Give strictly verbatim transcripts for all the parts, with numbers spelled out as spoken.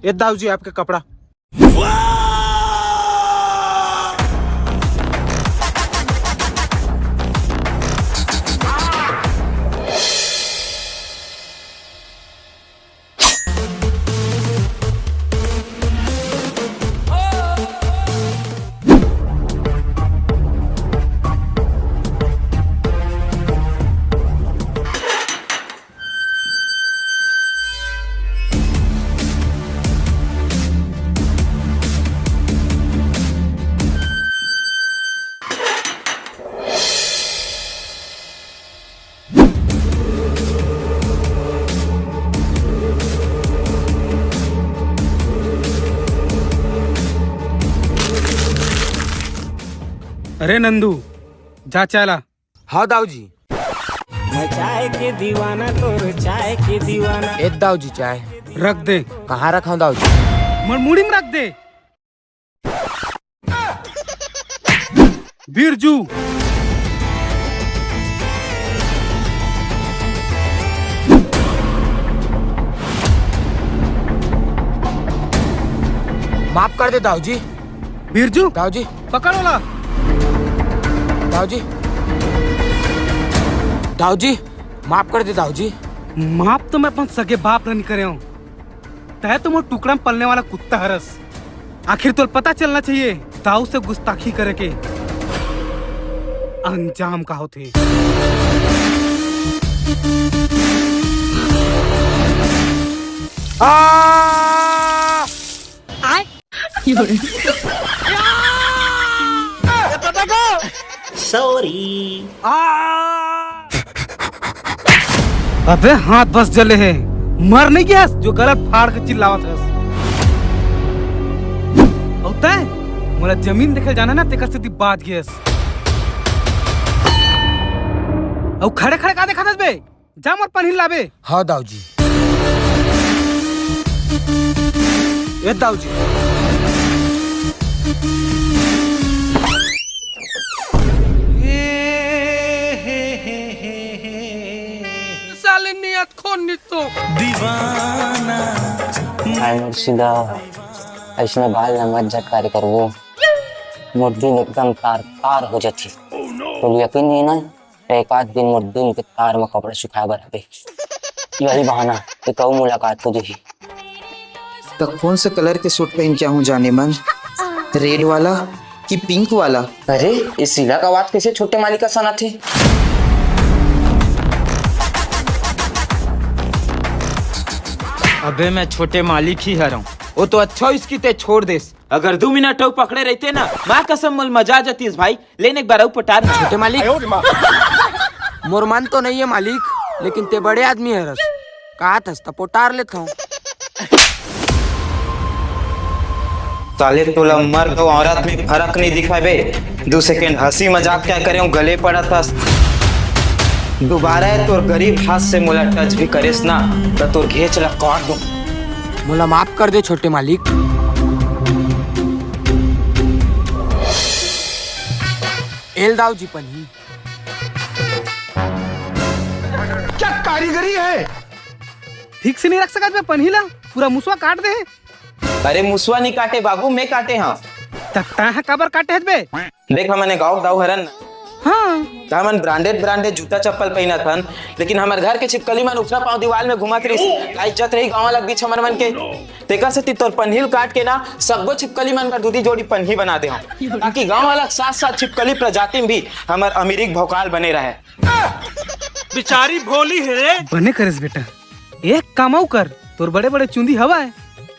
ये दाऊ जी आपके कपड़ा। अरे नंदू, जा चाय ला। हाँ दाऊ जी। मैं चाय के दीवाना, तोर चाय के दीवाना। ए दाऊ जी, चाय। रख दे। कहाँ रखा हूँ दाऊ जी? मोर मुड़ी में रख दे। बिरजू। माफ कर दे दाऊ जी। बिरजू। दाऊ जी। पकड़ ओला। दाऊ जी। दाऊ जी, माफ कर दे दाऊ जी। माफ तो मैं अपन सगे बाप ला नहीं करे हूँ, तै तो मोर टुकड़ा में पलने वाला कुत्ता हरस। आखिर तोला पता चलना चाहिए दाऊ से गुस्ताखी करे के अंजाम का होथे। आ! सॉरी। आ! अबे हाथ बस जले हे, मर नहीं गया जो गला फाड़ के चिल्लावत हस। अउ तै मोला जमीन देखे जाना ना, तेकर सेती बाज गेस। अउ खड़े खड़े का देखत हस बे? जा मोर पनही लाबे। हाँ दाऊ जी। ए दाऊ जी। साले नियत खोन नितो। भाई मुर्शिदा, ऐसने बाल ला मत झटकारे करबो, मोर दिल एकदम तार तार हो जाथे। तो यकीन नहीं ना, एक आध दिन मोर दिल के तार में कपड़ा सुखाए बर हवे। यही बहाना ते कहूँ मुलाकात हो जाही। तो कौन से कलर के सूट पहन के आहूँ जाने मन? रेड वाला कि पिंक वाला? अरे, ये शीला का आवाज कैसे छोटे मालिक का सुनाथे? अबे मैं छोटे मालिक ही हरऊं। वो तो अच्छा इसकी ते छोड़ देस। अगर दू मिनट अउ पकड़े रहते ना, माँ कसम मोल मजा आ जातीस भाई। लेन एक बार अउ पटार ना। छोटे मालिक, मोर मन तो नहीं है मालिक, लेकिन ते बड़े आदमी हरस, कहाथस त पोटार लेत हूँ। साले तोला मर्द अउ औरत में फर्क नहीं दिखाबे। दू सेकंड हंसी मजाक क्या करे हूँ, गले पड़त हस। दोबारा ये तोर गरीब हाथ से मोला टच भी करेस ना, त तोर घेच ला काट दूं। मोला माफ कर दे छोटे मालिक। एल दाऊ जी पनही। क्या कारीगरी है? ठीक से नहीं रख सकत बे पनही ला, पूरा मुसवा काट दे। अरे मुसवा नहीं काटे बाबू, मैं काटे हाँ। त तैं ह काबर काटे हस बे? देख, हमन गाँव के दाऊ हरन ना। हाँ। त हमन ब्रांडेड ब्रांडेड जूता चप्पल पहिनत हन, लेकिन हमर घर के छिपकली मन उखरा पाँव दीवाल में घूमत रहिस। का इज्जत रही गाँव वाला के बीच हमर मन के? तेकर सेती तोर पनही ल काट के ना, सब्बो छिपकली मन बर दू दी जोड़ी पनही बना दे हूँ, ताकि गाँव वाला के साथ साथ छिपकली प्रजाति में भी हमर अमीरी के भौकाल बने रहे। बेचारी भोली हे रे। बने करेस बेटा, एक काम अउ कर, तोर बड़े बड़े चुंदी हवय,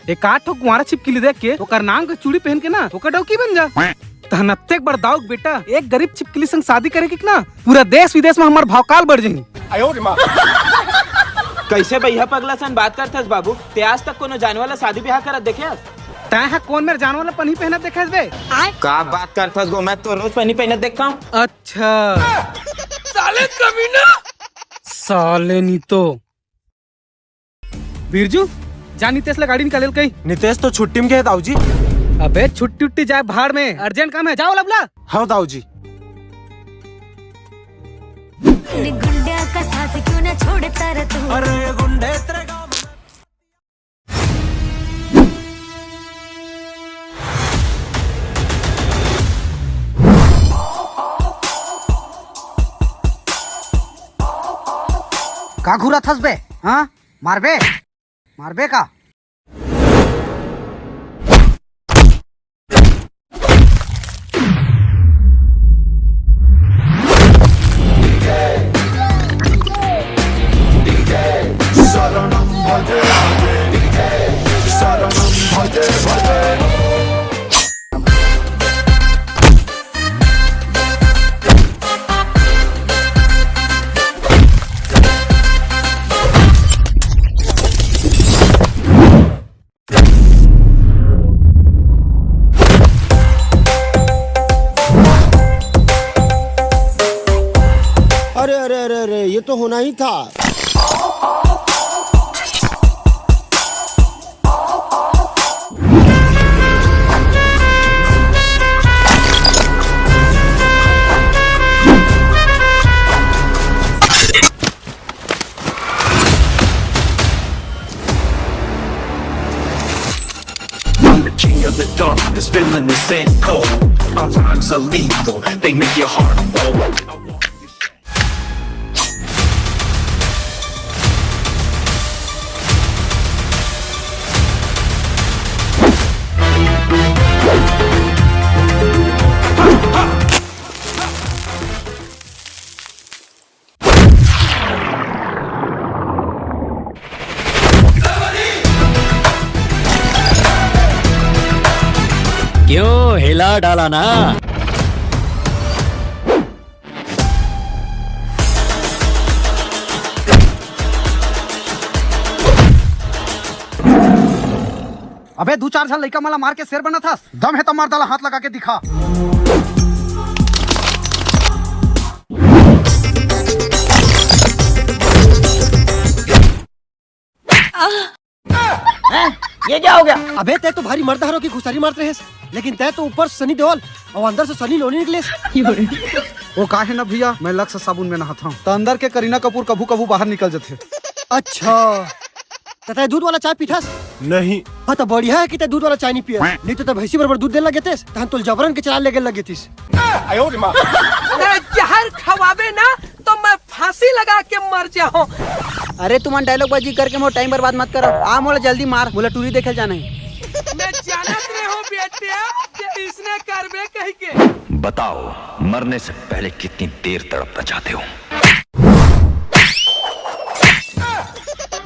एक आठ ठो कुंवारा छिपकली देख के ओकर नाम के चूड़ी पहन के ना ओकर डौकी बन जा। तहन अतेक बड़ दाऊ के बेटा एक गरीब छिपकली संग शादी करे के ना, पूरा देश विदेश में हमर भौकाल बढ़ जाही। कैसे भैया पगला सन बात करथस बाबू? ते आज तक कोनो जानवर ला शादी ब्याह करत देखे हस? तैं ह कोन मेर जानवर ला पनही पहनत देखे हस बे? का बात करथस गो? मैं तो रोज पनही पहनत देखता हूँ। अच्छा। साले कमीना। साले नी तो। बिरजू, जा नितेश ला गाड़ी निकाले ल कही। नितेश तो छुट्टी में गए दाऊ जी। अबे छुट्टी उट्टी जाए भाड़ में, अर्जेंट काम है, जाओ लबला। हाँ दाऊ जी। गुंडा का साथ क्यों ना छोड़ता रे तू? अरे गुंडे तेरे गाँव में का घूरत हस बे? हाँ, मारबे, मारबे का? अरे, अरे, अरे, अरे, ये तो होना ही था। I'm the king of the darkness, villainous and cold. My rhymes are lethal, they make your heart cold. क्यों हिला डाला ना? अबे दू चार झन लइका मन ला मार के शेर बनत हस? दम हे त मर्दा ला हाथ लगा के दिखा। हैं? ये क्या हो गया? अबे तै तो भारी मर्द हरो की घुसरी मारत रहेस, लेकिन तै तो ऊपर से सनी देओल और अंदर से सनी लियोनी निकलेस। वो का हे ना भैया, मैं लक्स साबुन में नहात हूँ, तो अंदर के करीना कपूर कभू कभू बाहर निकल जथे। अच्छा, त तै दूध वाला चाय पीथस? नहीं। हाँ, त बढ़िया हे कि तै दूध वाला चाय नहीं पियस, नहीं तो तै भैंसी बराबर दूध देन लग गेतेस, तहन तोल जबरन के चला लेगे लग गेतिस। अरे जहर खवाबे ना तो मैं फांसी लगा के मर जाऊं। अरे तुमन डायलॉग बाजी करके मोर टाइम बर्बाद मत करो, आ मोला जल्दी मार, मोला टूरी देखे जाना हे। मैं जानत रहे हूँ बेटिया कि इसने करबे कही के। बताओ, मरने से पहले कितनी देर तड़पना चाहते हो?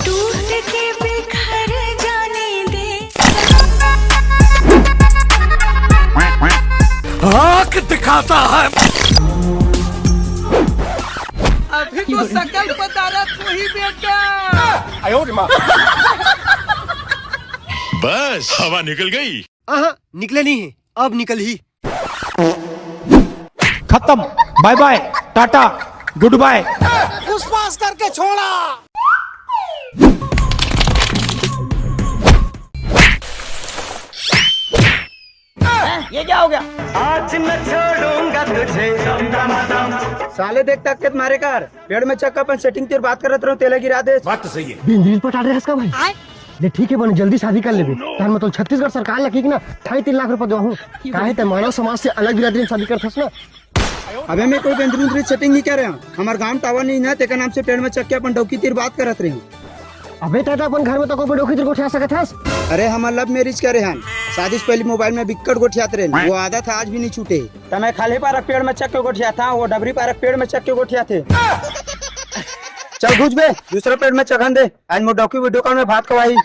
टूट के बिखर जाने दे। आंख दिखाता है। अभी तो शकल पता रहा तू ही बेटा। बस हवा निकल गई। हाँ, निकले नहीं है, अब निकल ही। खत्म, बाय बाय, टाटा, गुड बाय। फुसफास करके छोड़ा। ये क्या हो गया? आज न छोड़ूंगा तुझे। साले देख तक के मारे कर, पेड़ में चक्का अपन सेटिंग तेर बात करत रहो, तेला गिरा दे। बात तो सही है। बिंदरीन पटा रहे हस का भाई? ले ठीक है बने, जल्दी शादी कर लेबे। तार मतलब छत्तीसगढ़ सरकार लगी ना, ढाई तीन लाख रुपए देवाहूँ। काहे ते मानव समाज से अलग बिरादरी में शादी करथस ना। अबे मैं कोई बेंदरी उंदरी सेटिंग नहीं कर रहा हूँ। हमार गांव टावर नहीं ना, तेकर नाम से पेड़ में चक्के अपन डौकी तीर बात करत रही। अबे तै तो अपन घर में तो कोई डौकी तीर गोठिया सकत हस। अरे हमर लव मैरिज करे हन, शादी से पहले मोबाइल में बिक्कट गोठियात रहे, वो आदत आज भी नहीं छूटे। त मैं खाली पारक पेड़ में चक्के गोठिया था, वो डबरी पारक पेड़ में चक्के गोठिया थे। चल घुस बे, दूसरा पेड़ में चघन दे, आज मोर डौकी वीडियो कॉल में बात करवाही।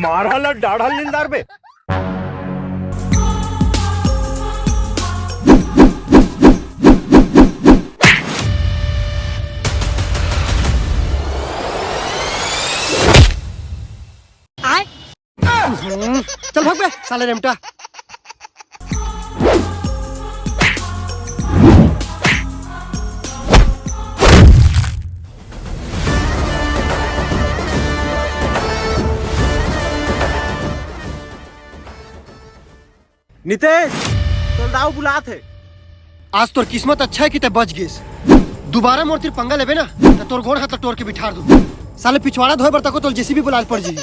मारा ला डाढ़ा लिंदार बे। चल भाग बे, साले रेमटा। नितेश, तोर दाऊ बुलात हे। आज तोर किस्मत अच्छा हे कि तै बच गेस। दोबारा मोर तीर पंगा लेबे ना, त तोर गोड़ हाथ ला टोर के बिठार दूं। साले पिछवाड़ा धोए बर तको तोर जेसीबी बुलाल पड़ जी।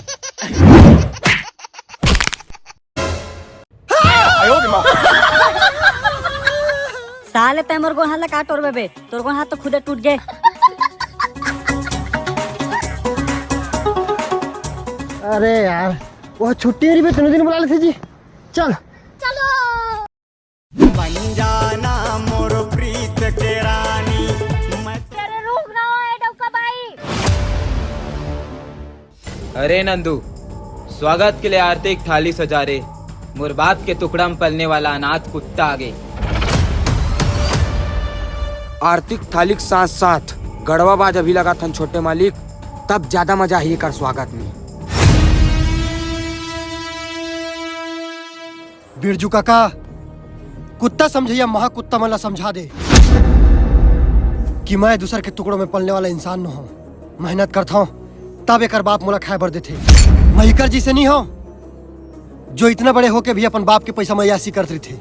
साले तै मोर गोड़ हाथ ला का टोरबे बे? तोर गोड़ हाथ तो खुदे टूट गे। अरे यार, वो छुट्टी रहिबे, तीनों दिन बुला लेथे जी। चल। बन जाना मोर प्रीत के रानी। मैं अरे रुक ना, ए डौका बाई। अरे नंदू, स्वागत के लिए आरती के थाली सजा रे। मोर बाप के टुकड़ा में पलने वाला अनाथ कुत्ता आगे। आरती के थाली के साथ साथ गड़वा बाज अभी लगाथन छोटे मालिक, तब ज्यादा मजा आही एकर स्वागत में। बिरजू काका, कुत्ता समझइया महाकुत्ता मन ला समझा दे कि मैं दूसर के टुकड़ों में पलने वाला इंसान न हूँ। मेहनत करत हूँ, तब एकर बाप मोला खाए बर देथे। मैं इकर जइसे नहीं हूँ, जो इतना बड़े होके भी अपन बाप के पैसा में अय्यासी करत रहिथे।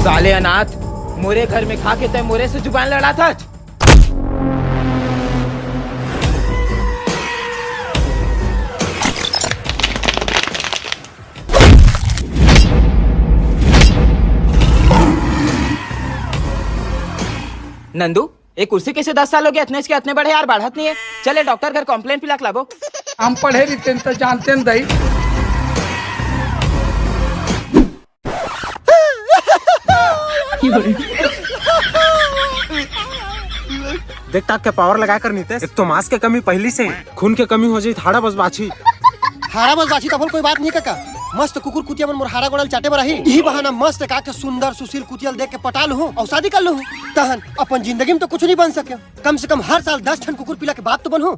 साले अनाथ, मोरे घर में खा के तय मोरे से जुबान लड़ाथस। नंदू, ये कुर्सी कैसे दस साल हो गए, इतने के इतने बड़े यार, बढ़त नहीं है। चले डॉक्टर घर कॉम्प्लेन पिला के लाबो। हम पढ़े रहितेन त जानतेन दई। देख ताक के पावर लगा कर नहीं, एक तो मांस के कमी पहली से, खून के कमी हो जाई, हाड़ा बस बाछी। हाड़ा बस बाछी तफल कोई बात नहीं काका, मस्त कुकुर कुतिया मन मोर हाड़ा गोड़ल चाटे बर आही। यही बहाना मस्त का के सुंदर सुशील कुतियल देख के पटा लूं और शादी कर लूं। तहन अपन जिंदगी में तो कुछ नहीं बन सके, कम से कम हर साल दस ठन कुकुर पिला के बाप तो बनहूं।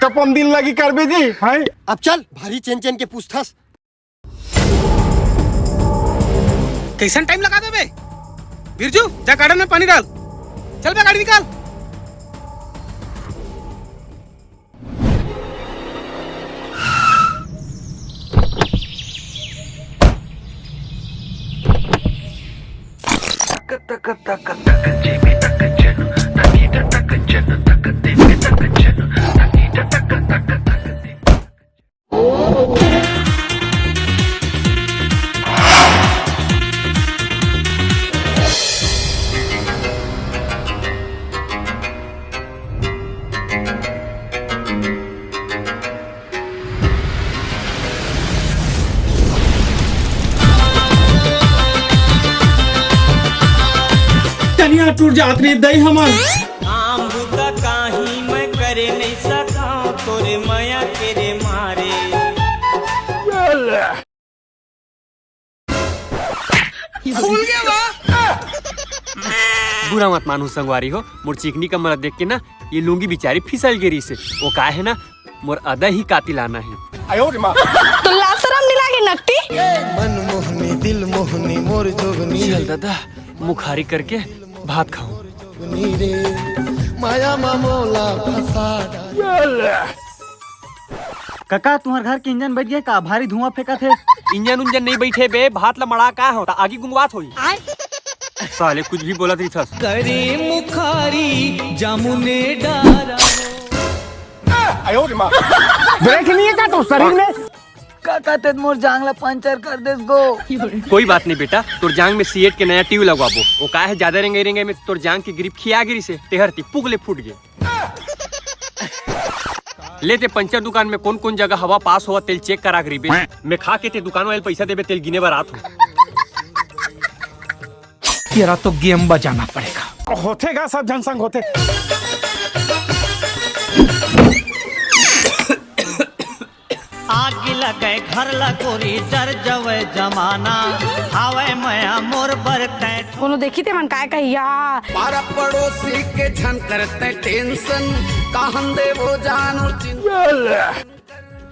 तपन दिल लगी करबे जी, हैं? अब चल, भारी चेन चेन के पूछथस। कैसन टाइम लगा देबे? बिरजू, जा गार्डन में पानी डाल। चल बे, गाड़ी निकाल। टनिया टूट जात रही दई हमर। काम बुता काही मैं करे नहीं सका तोरे मया के रे मारे। बुरा मत मानू संगवारी हो, मोर चिकनी कमर देख के ना ये लुंगी बिचारी फिसल गे रहिसे। वो का है ना, मोर अदा ही कातिल आना है। तो लाशरम नहीं लागे नकटी। मन मोहनी दिल मोहनी मोर जोगनी। चल दादा, मुखारी करके भात खाऊं। रे माया मामोला फसा काका, तुम्हार घर के इंजन बैठ गए का? भारी धुआं फेंकत हे। इंजन उंजन नहीं बैठे बे, भात ला मड़ा का हो, ता आगी गुंगवात होई। साले कुछ भी बोलत रहिथस। करे मुखारी जामुने डारा। ब्रेक नहीं है क्या तो शरीर में? काका, तें मोर जांग ला पंचर कर देस गो। कोई बात नहीं बेटा, तोर जांग में सीएट के नया ट्यूब लगवाबो। वो का है, ज्यादा रेंगे रेंगे में तोर जांग के ग्रिप खिया गिरिसे, तेहर ती पुगले फूट गे। ले ते पंचर दुकान में कौन कौन जगह हवा पास होवत तेला चेक करा के रहिबे। मैं खा के ते दुकान वाले पैसा देबे, तेला गिने बर आत हो। तेरा तो गेम बजाना पड़ेगा। होथे गा, सब झन संग होथे। आग लगे घर लगोरी, डर जवे जमाना। हावे मया मोर बर तैं। कोनो देखी ते मन काय कहिया। पारा पड़ोसी के झन करते टेंशन, कहन दे वो जानो चिंता।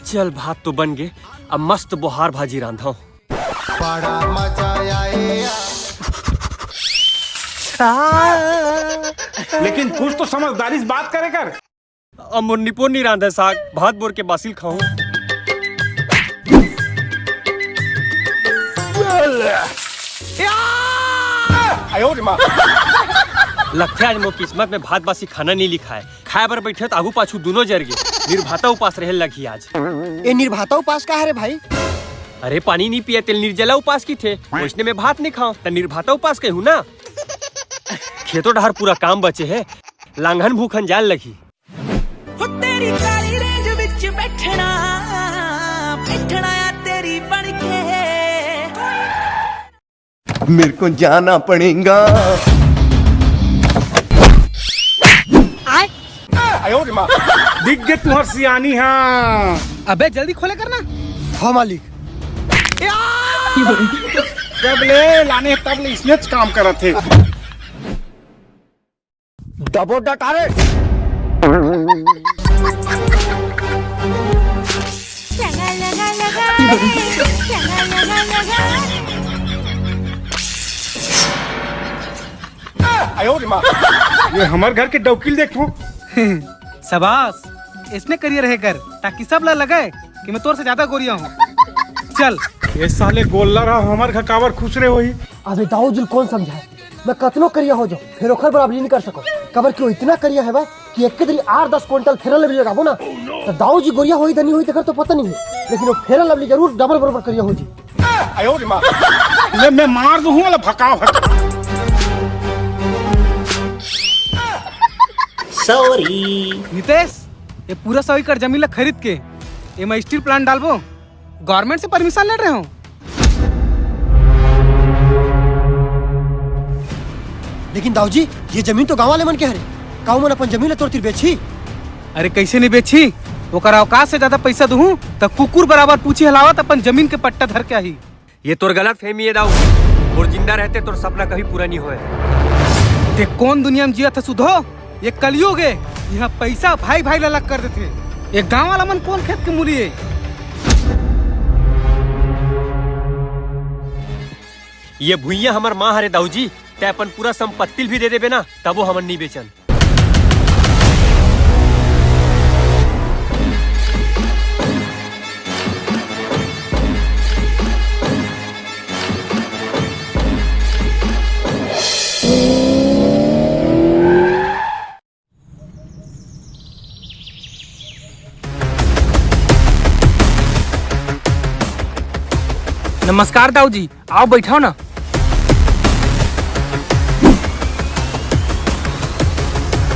चल, भात तो बन गे, अब मस्त बोहार भाजी रांधव। बड़ा मजा आए। लेकिन कुछ तो समझदारी से बात करे कर। अब मोर निपोर नहीं रांधे साग, भात बोर के बासिल खाऊं। लगथे आज मोर किस्मत में भात बासी खाना नहीं लिखा है। खाए बर बैठे त आगू पाछू दुनो जर गे। निर्भाता उपास रहे लगही आज। ए निर्भाता उपास का हरे भाई? अरे पानी नहीं पिए तेला निर्जला उपास किथे, वैसने में भात नहीं खाओ त निर्भाता उपास कहूँ ना। खेतों डहर पूरा काम बचे है, लांघन भूखन जाल लगही। हो तेरी काली रेंज विच बैठना मेरे को जाना पड़ेगा। दिख गे तुहर सियानी हा। अबे जल्दी खोले करना। हाँ मालिक। जब ले लाने तब ले इसने काम करत हे। दबो डटारे। ये हमर घर के डौकी ल देखो। शाबाश, इसने करिए रहे कर, ताकि सब ला लगे कि मैं तोर से ज्यादा गोरिया हूँ। चल। ये साले गोल्लर हा हमर घर काबर खुश रहे होही। अबे दाऊ जी ल कौन समझाए, मैं कतनो करिया हो जाऊं, फिर ओखर बराबरी नहीं कर सको, काबर कि वो इतना करिया है बा कि एक के दरी आठ दस क्विंटल फेरन लवली लगाबो ना, तो दाऊ जी गोरिया होही धनी होही तेकर तो पता नहीं है, लेकिन वो फेरन लवली जरूर डबल बरोबर करिया हो जी। ले मैं मार दूं वाला भकाओ हट। सॉरी। नितेश, ये पूरा सौ एकड़ जमीन ला खरीद के एमा स्टील प्लांट डालबो, गवर्नमेंट से परमिशन ले रहे हो? लेकिन दाऊ जी, ये जमीन तो गांव वाले मन के हरे, का ओमन अपन जमीन ला तोर तीर बेचही? अरे कैसे नहीं बेचही? ओकर औकात से ज्यादा पैसा दूहूं त कुकुर बराबर पूछी हलावत अपन जमीन के पट्टा धर के आही। ये तोर गलत फहमी है दाऊ। मोर जिंदा रहते तोर सपना कभी पूरा नहीं होए। ते कौन दुनिया में जिया था सुधो? ये कलयुग है, यहाँ पैसा भाई भाई ला अलग कर देथे। ये गांव वाला मन कौन खेत के मूली है? ये भुइयां हमर माँ हरे दाऊ जी, ते अपन पूरा संपत्ति भी दे देबे ना, तबो हमन नहीं बेचन। नमस्कार दाऊ जी, आओ बैठाओ ना।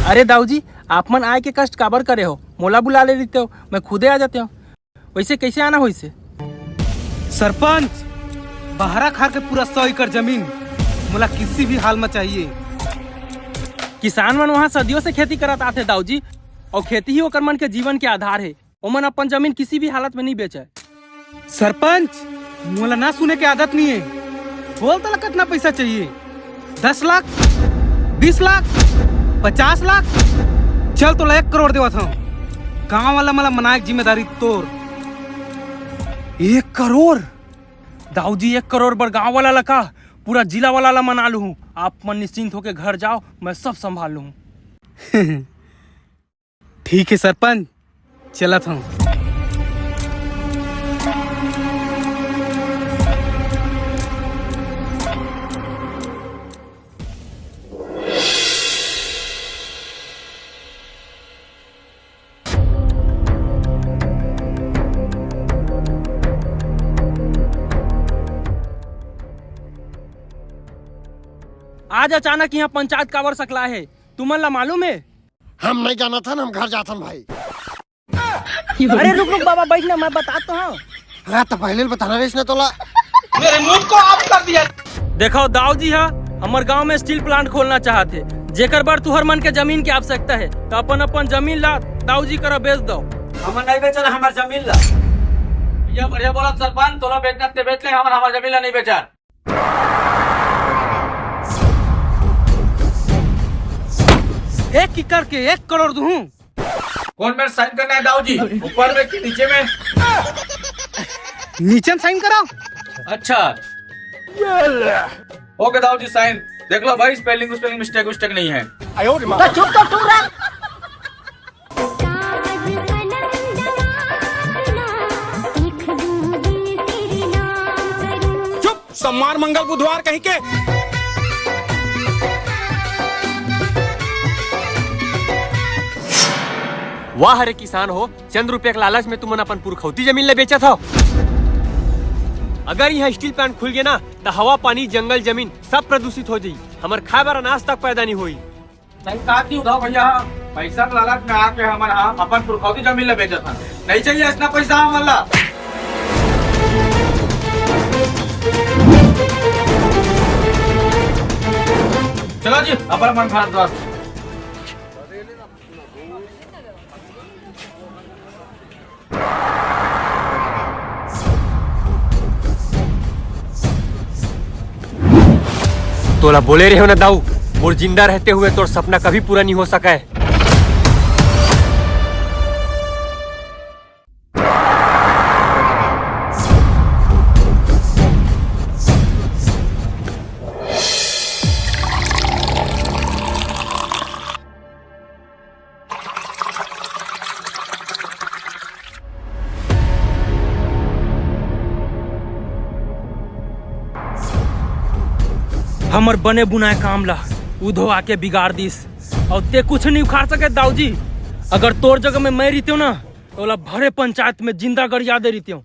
अरे दाऊ जी, आप मन आए के कष्ट काबर करे हो? मोला बुला ले लेते हो, मैं खुदे आ जाते हो। वैसे कैसे आना होइसे? सरपंच, बहरा खार के पूरा सौ एकड़ जमीन मोला किसी भी हाल में चाहिए। किसान मन वहाँ सदियों से खेती करत आथे दाऊ जी, और खेती ही ओकर मन के जीवन के आधार है। ओमन अपन जमीन किसी भी हालत में नहीं बेचय। सरपंच, मोला ना सुने के आदत नहीं है। बोल तला कितना पैसा चाहिए? दस लाख, बीस लाख, पचास लाख? चल तोला एक करोड़ देवत हूँ। गांव वाला मला मनाए के जिम्मेदारी तोर। एक करोड़? दाऊ जी, एक करोड़ बर गांव वाला ला का, पूरा जिला वाला ला मना लूँ। आप मन निश्चिंत होके घर जाओ, मैं सब संभाल लूँ। ठीक है सरपंच, चलत हूँ। आज अचानक यहाँ पंचायत काबर सकला है, तुमन ला मालूम है? हम नहीं जानत हन, हम घर जाथन भाई। अरे रुक रुक बाबा, बैठ ना, मैं बतात तो हूँ। हाँ, तो पहले बताना रहिस ना तोला। मेरे मूड को ऑफ कर दिया। देखो दाऊ जी हा हमर गांव में स्टील प्लांट खोलना चाहत हे, जेकर बर तुहर मन के जमीन के आवश्यकता है, तो अपन अपन जमीन ला दाऊ जी करा बेच दो। हमन नहीं बेचन हमर जमीन ला। भैया बढ़िया बोला सरपंच, तोला बेचना ते बेच ले, हमन हमर जमीन ला नहीं बेचन। एक एकड़ के एक करोड़ दूहूं। कौन में साइन करना है दाऊ जी, ऊपर में कि नीचे में? नीचे में साइन करो। अच्छा, ओके दाऊ जी, साइन। देख लो भाई, स्पेलिंग स्पेलिंग मिस्टेक विस्टेक नहीं है। तो चुप तो तू रह। कागज कलम दवाना, लिख दूं दिल तेरे नाम करूं। चुप, सम्मान मंगल बुधवार कहीं के। वाह रे किसान हो, चंद रुपया के लालच में तुमन अपन पुरखौती जमीन ले बेचत हो। अगर यहाँ स्टील प्लांट खुल गया ना, तो हवा, पानी, जंगल, जमीन सब प्रदूषित हो जाई। हमर खाए बर अनाज तक पैदा नहीं होई। सही कहा थी उद्धव भैया, पैसा के लालच में आके हमन हा अपन पुरखौती जमीन ला बेचत हन। नहीं चाहिए इतना पैसा हमन ला। अपन अपन भारतवर्ष। तोला बोले रहे हो ना दाऊ, मोर जिंदा रहते हुए तोर सपना कभी पूरा नहीं हो सका है। हमर बने बुनाए काम ला उधो आके बिगाड़ दिस, अउ ते कुछ नहीं उखाड़ सके दाऊ जी। अगर तोर जगह में मैं रहितेव ना, त ओला भरे पंचायत में जिंदा गरिया दे रहितेव।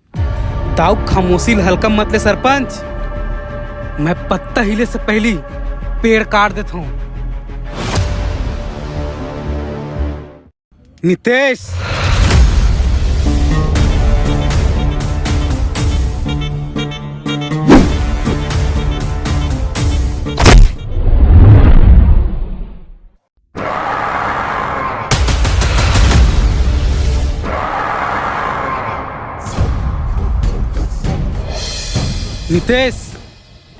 दाऊ, खामोशी ल हल्का मत ले सरपंच, मैं पत्ता हिले से पहली पेड़ काट देता हूँ। नितेश। नितेश,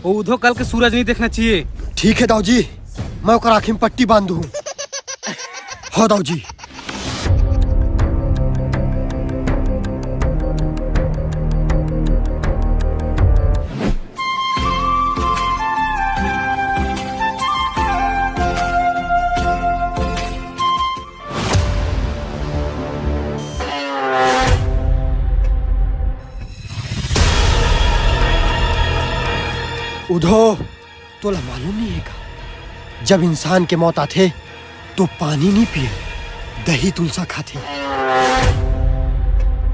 वो उधो कल के सूरज नहीं देखना चाहिए। ठीक है दाऊ जी, मैं ओकर आँखी में पट्टी बांध दूँ। हो दाऊ जी। उधो, तोला मालूम नहीं है का? जब इंसान के मौत आथे, तो पानी नहीं पिए, दही तुलसा खाथे।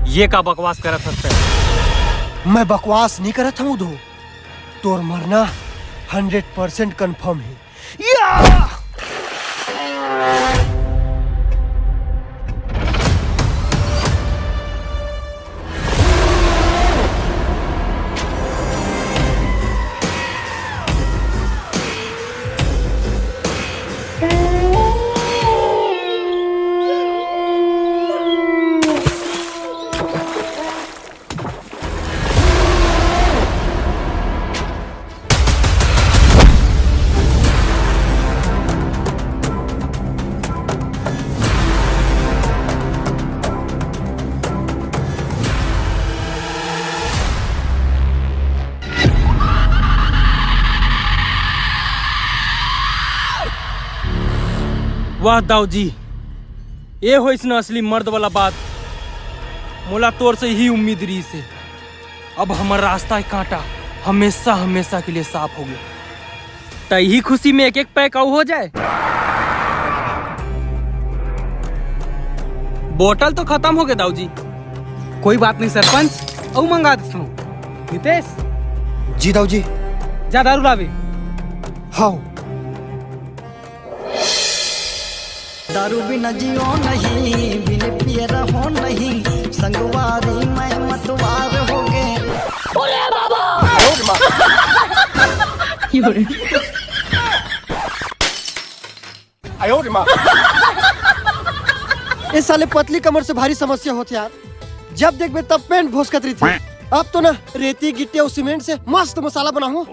ये का बकवास करत हस तैं? मैं बकवास नहीं करत हूँ उधो, तोर मरना हंड्रेड परसेंट कन्फर्म है। या! वाह दाऊ जी, ए होइस न असली मर्द वाला बात। मोला तोर से ही उम्मीद रहिस हे। अब हमर रास्ता के कांटा हमेशा हमेशा के लिए साफ हो गया। त इही खुशी में एक एक पैक अउ हो जाए। बोतल तो खत्म हो गए दाऊ जी। कोई बात नहीं सरपंच, अउ मंगा देथों। नितेश। जी दाऊ जी। जा दारू लावे। हाँ। दारू बिना जियो नहीं, बिन पिए रहो नहीं, संगवारी मैं मतवार हो गए। अरे बाबा! ए साले, पतली कमर से भारी समस्या होत हे यार। जब देखबे तब पैंट भोसकत रहिथे। अब तो ना रेती, गिट्टी अउ सीमेंट से मस्त मसाला बनाहूं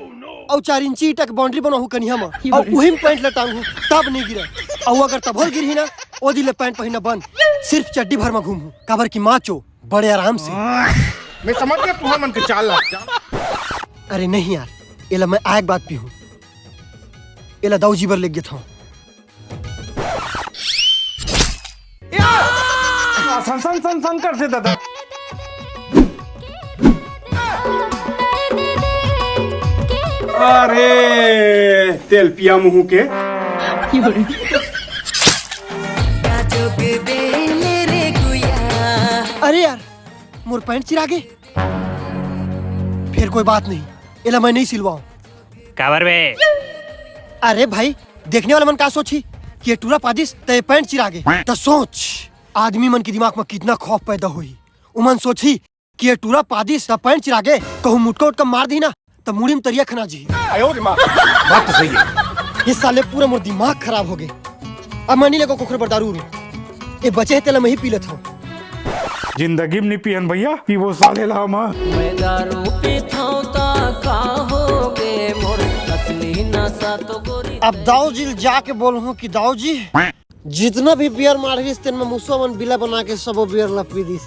अउ चार इंची ईटा के बाउंड्री बनाहूं कनिहा म, अउ उही म पैंट ल टांगहूं, तब नहीं गिरे। अउ अगर तभो ल गिरही ना, ओदी ले पैंट पहिनना बंद, सिर्फ चड्डी भर म घूमहूं, काबर कि माचो बड़े आराम से। मैं समझ गया तुम्हार मन के चाल ला। अरे नहीं यार, एला मैं आय के बाद पीहूं, एला दाऊ जी बर लेग गेथंव। सन सन सन सन करथे दादा। अरे तेल पिया मुंह के। अरे यार, मोर पैंट चिरा गे। फेर कोई बात नहीं, एला मैं नहीं सिलवाऊं। काबर बे? अरे भाई, देखने वाला मन का सोचही कि ये टूरा पादिस त ये पैंट चिरा गे। त सोच, आदमी मन के दिमाग में कितना खौफ पैदा होही। उमन सोचही कि ये टूरा पादिस त पैंट चिरा गे, कहूं मुटका उटका मार दी ना त मुड़ी में तरिया खना जी। बात तो सही है। ये साले पूरा मोर दिमाग खराब हो गे। अब मैं नहीं लेगो कोखर बर दारू उरू। ये बचे हे तेला मैं ही पी लेत हूँ। जिंदगी में नहीं पियन भैया, पीबो साले ला हम। मैं दारू पीथौं ता का हो गे मोर असली नशा तो गोरी अब दाऊ जी ल जाके बोलहूँ कि दाऊ जी, जितना भी बियर माढ़िस तेन में मुसवा मन बिला बना के सबो बियर ला पी दिस।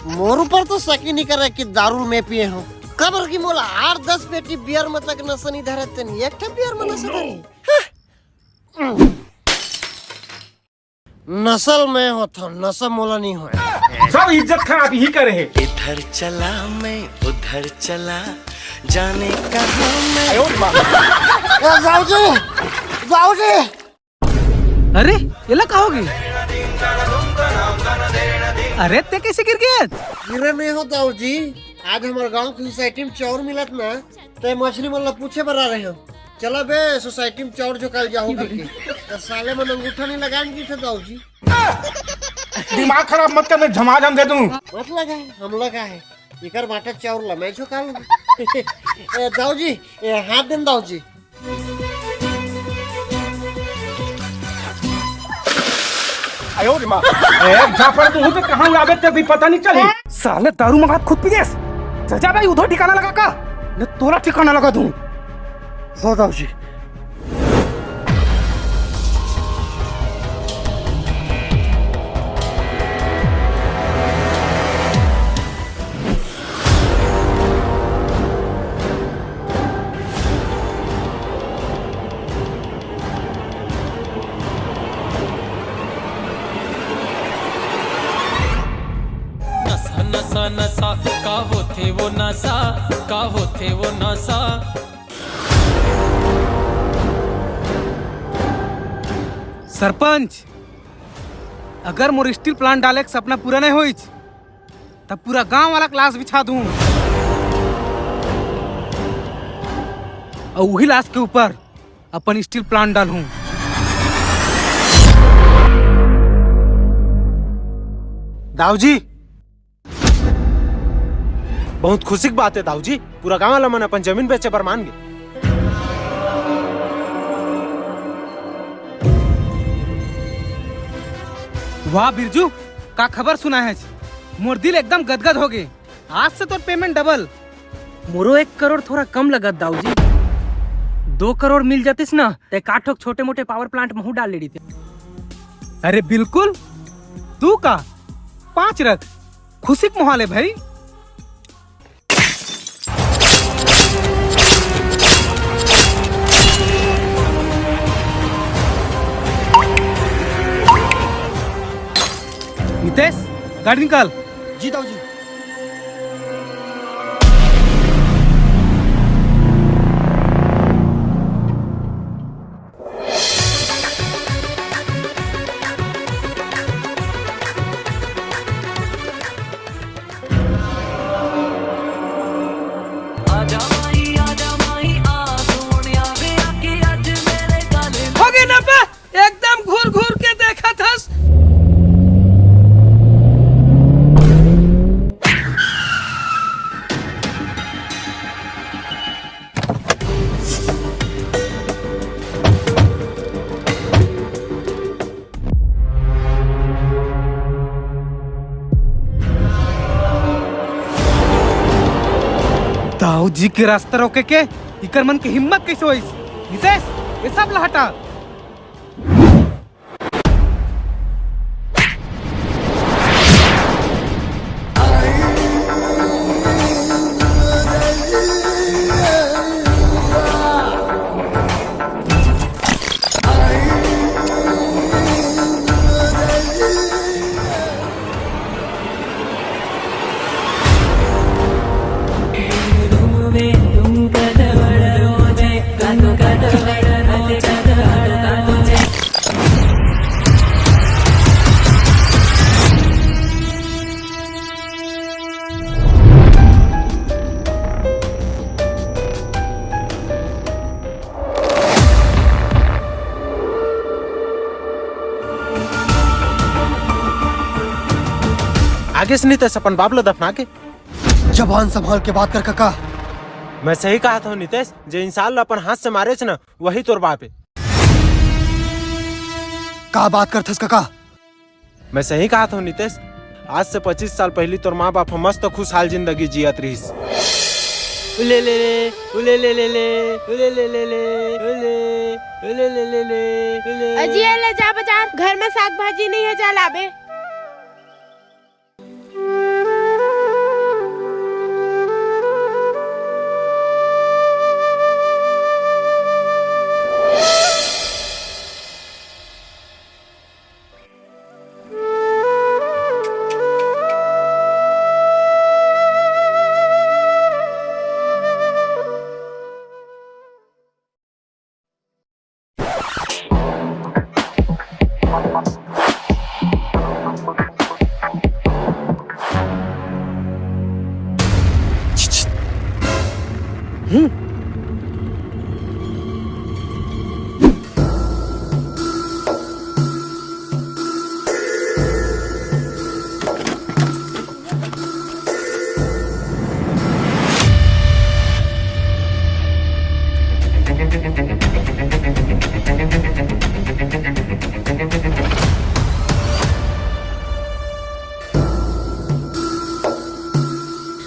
मोर ऊपर तो शक ही नहीं करे कि दारू मैं पिए हूँ। काबर कि मोला आठ दस पेटी बियर में तक नशा नहीं धरे, तेन एक ठे बियर में नशा धरे। नशा ल मैं होत हूँ, नशा मोला नहीं होय। सब इज्जत खराब ही करे हे। इधर चला मैं उधर चला, जाने कहाँ मैं। ए, दाऊ जी, दाऊ जी। अरे, एला का होगे? अरे, ते कैसे गिर गे? गिरे नहीं हो दाऊ जी, आज हमर गांव की सोसाइटी में चाउर मिलत ना, ते मछली मन ला पूछे बर आ रहे हो। चला बे, सोसाइटी में चाउर झोंकाल जाहू करके। तो साले मन अंगूठा नहीं लगाए न गिरथे दाऊ जी। दिमाग खराब मत कर, नहीं झमाझम दे दूं। मत लगाए, हम लगाए। इकर बाटा चाउर ला मैं झोंका लूं। ए, दाऊ जी, ए, हाथ देन दाऊ जी। आयो रे माँ। ए, झापड़ दूं तो कहाँ उड़ाबे, तेरे भी पता नहीं चली। साले दारू मंगात खुद पी गेस। चल जा भाई, उधर ठिकाना लगा का, न तोला ठिकाना लगा दूं। हो दाऊ जी। नशा नशा नशा, का होथे वो नशा, का होथे वो नशा। सरपंच, अगर मोर स्टील प्लांट डाले के सपना पूरा नहीं होइच, तब पूरा गांव वाला क्लास बिछा दूं, और वही लाश के ऊपर अपन स्टील प्लांट डालूं। दाऊ जी, बहुत खुशी की बात है दाऊ जी, पूरा गांव वाला मन अपन जमीन बेचे बर मान गे। वाह बिरजू, का खबर सुना है? मोर दिल एकदम गदगद हो गे। आज से तोर पेमेंट डबल। मोरो एक करोड़ थोड़ा कम लगत दाऊ जी। दो करोड़ मिल जातिस ना, ते का ठोक छोटे मोटे पावर प्लांट महू डाल लेड़ी ते। अरे बिल्कुल, तू का पाँच रख, खुशी के मोहाल है भाई। नितेश, गाड़ी निकाल। जी दाऊ जी। हो गे ना बे, एकदम घूर घूर के देखत हस। दाऊ जी के रास्ता रोके के इकर मन के हिम्मत कैसे होइस? नितेश, ये सब ला हटा। आगे से नहीं तो अपन बाप ला दफना के। जबान संभाल के बात कर काका, मैं सही कहत हूँ नितेश, जे इंसान ला अपन हाथ से मारेच न, वही तोर बाप हे। का बात करथस कका? मैं सही कहत हूँ नितेश, आज से पच्चीस साल पहली तोर माँ बाप ह मस्त खुशहाल जिंदगी जियत रहिस। उले ले ले, उले ले ले ले, उले ले ले ले, उले, उले ले ले ले, उले। अजी, ए ले जा बाजार, घर में साग भाजी नहीं है, जा लाबे।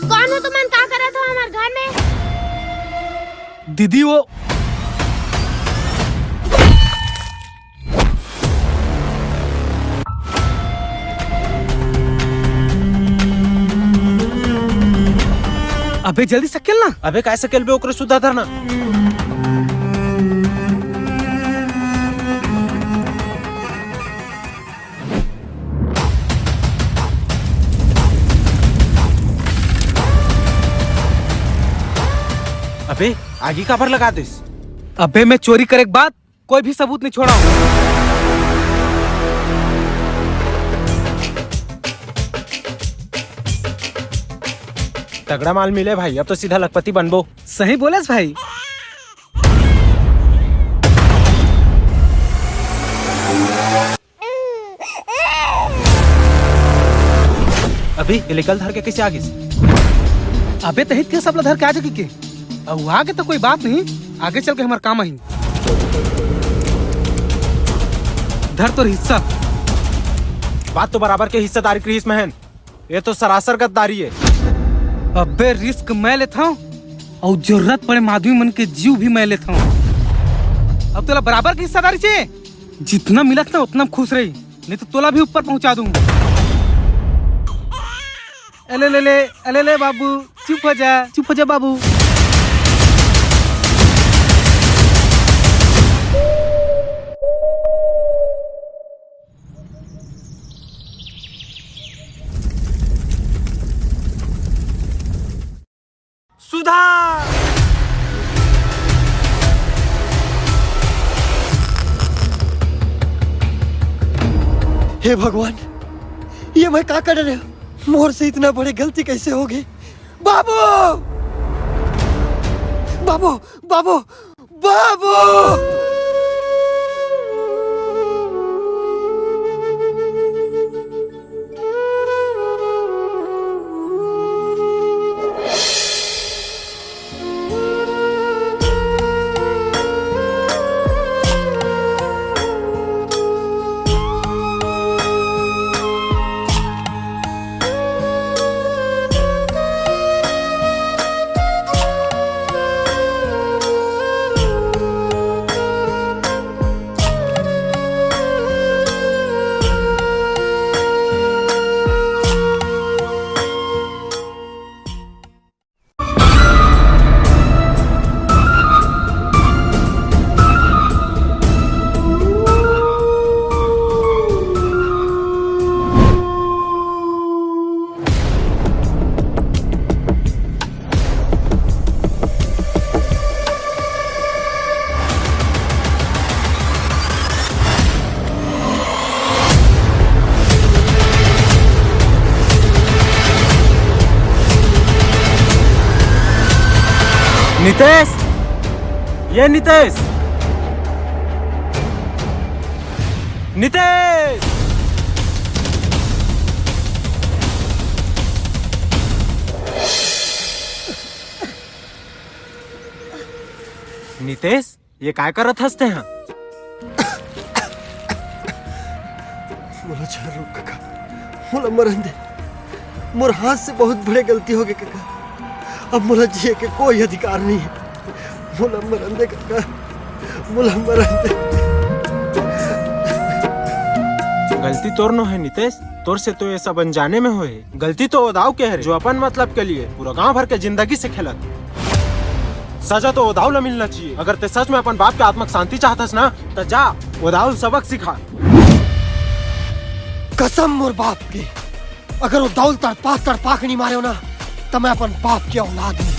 कौन हो तुमन? का करत हो हमर घर में? दीदी, वो अबे जल्दी सकेल ना। अबे काय सकेल बे, ओकरे सुद्धा धरना। अबे आगी काबर लगा दिस? अबे मैं चोरी करे के बाद कोई भी सबूत नहीं छोड़ा हूँ। तगड़ा माल मिले भाई, अब तो सीधा लखपति बनबो। सही बोलेस भाई। अबे ये लइका ल धर के कैसे आ गिस? अबे तहित के सब ला धर के आ जाके के। अउ आगे तो कोई बात नहीं, आगे चल के हमार काम आही। धर तोर हिस्सा। बात तो बराबर के हिस्सेदारी के रिहिस महन, ये तो सरासर गद्दारी है। अबे रिस्क मैं लेत हूँ अउ जरूरत पड़े म आदमी मन के जीव भी मैं लेत हूँ। अब तोला बराबर के हिस्सेदारी चाहिए? जितना मिलत ना उतना म खुश रही, नहीं तो तोला भी ऊपर पहुंचा दूं। अले ले ले, अले ले बाबू, चुप हो जा, चुप हो जा बाबू। सुधा। हे भगवान, ये मैं का कर रहे हूँ? मोर से इतना बड़े गलती कैसे हो गई? बाबू, बाबू, बाबू, बाबू। नितेश, ये नितेश, नितेश। नितेश, ये काय करत हस तेहा? मोला छोड़ रुक कका, मोला मरन दे। मोर हाथ से बहुत बड़े गलती हो गए कका। अब मोला जिए के कोई अधिकार नहीं है। मोला मरन दे कका, मोला मरन दे। गलती तोर नो है नितेश, तोर से तो ये सब अनजाने में होए। गलती तो ओ दाऊ के हरे, जो अपन मतलब के लिए पूरा गांव भर के जिंदगी से खेलत। सजा तो ओ दाऊ ला मिलना चाहिए। अगर ते सच में अपन बाप के आत्मा के शांति चाहत हस ना, त जा ओ दाऊ ला सबक सिखा। कसम मोर बाप के, अगर ओ दाऊ ला तड़पा तड़पा के नहीं मारे हो ना, त मैं अपन बाप के औलाद नहीं।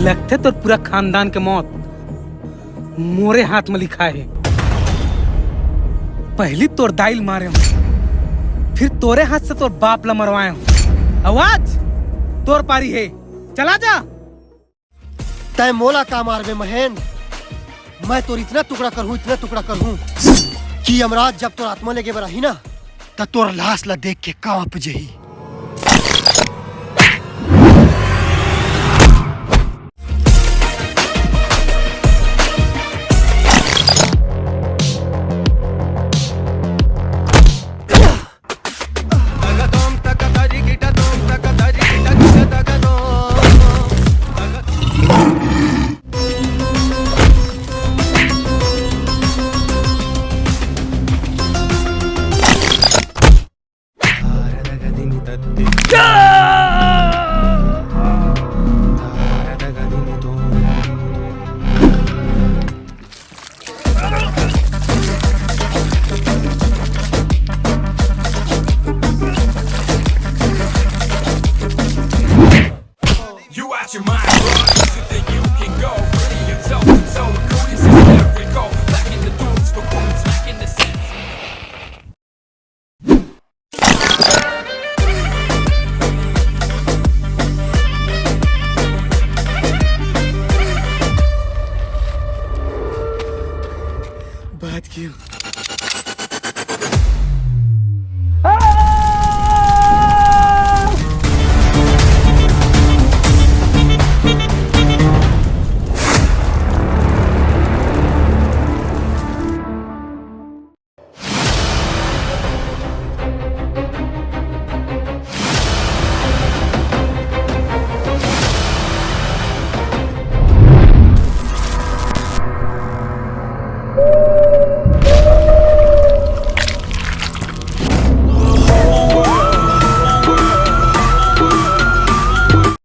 लगथे तोर पूरा खानदान के मौत मोरे हाथ में लिखा है। पहली तोर दाई ल मारे हूँ, फिर तोरे हाथ से तोर बाप ला मरवाए हूँ। अउ आज तोर पारी है, चला जा। तय मोला का मारबे महेंद्र? मैं तोर इतना टुकड़ा करहूँ, इतना टुकड़ा करहूँ कि यमराज जब तोर आत्मा लेगे बर आही ना, त तोर लाश ला देख के कांप जही। You out your mind, bro. You should think you can go. Pretty and so, so cool, it's hysterical. Back in the dudes for cool, smacking the sense. बात क्यों?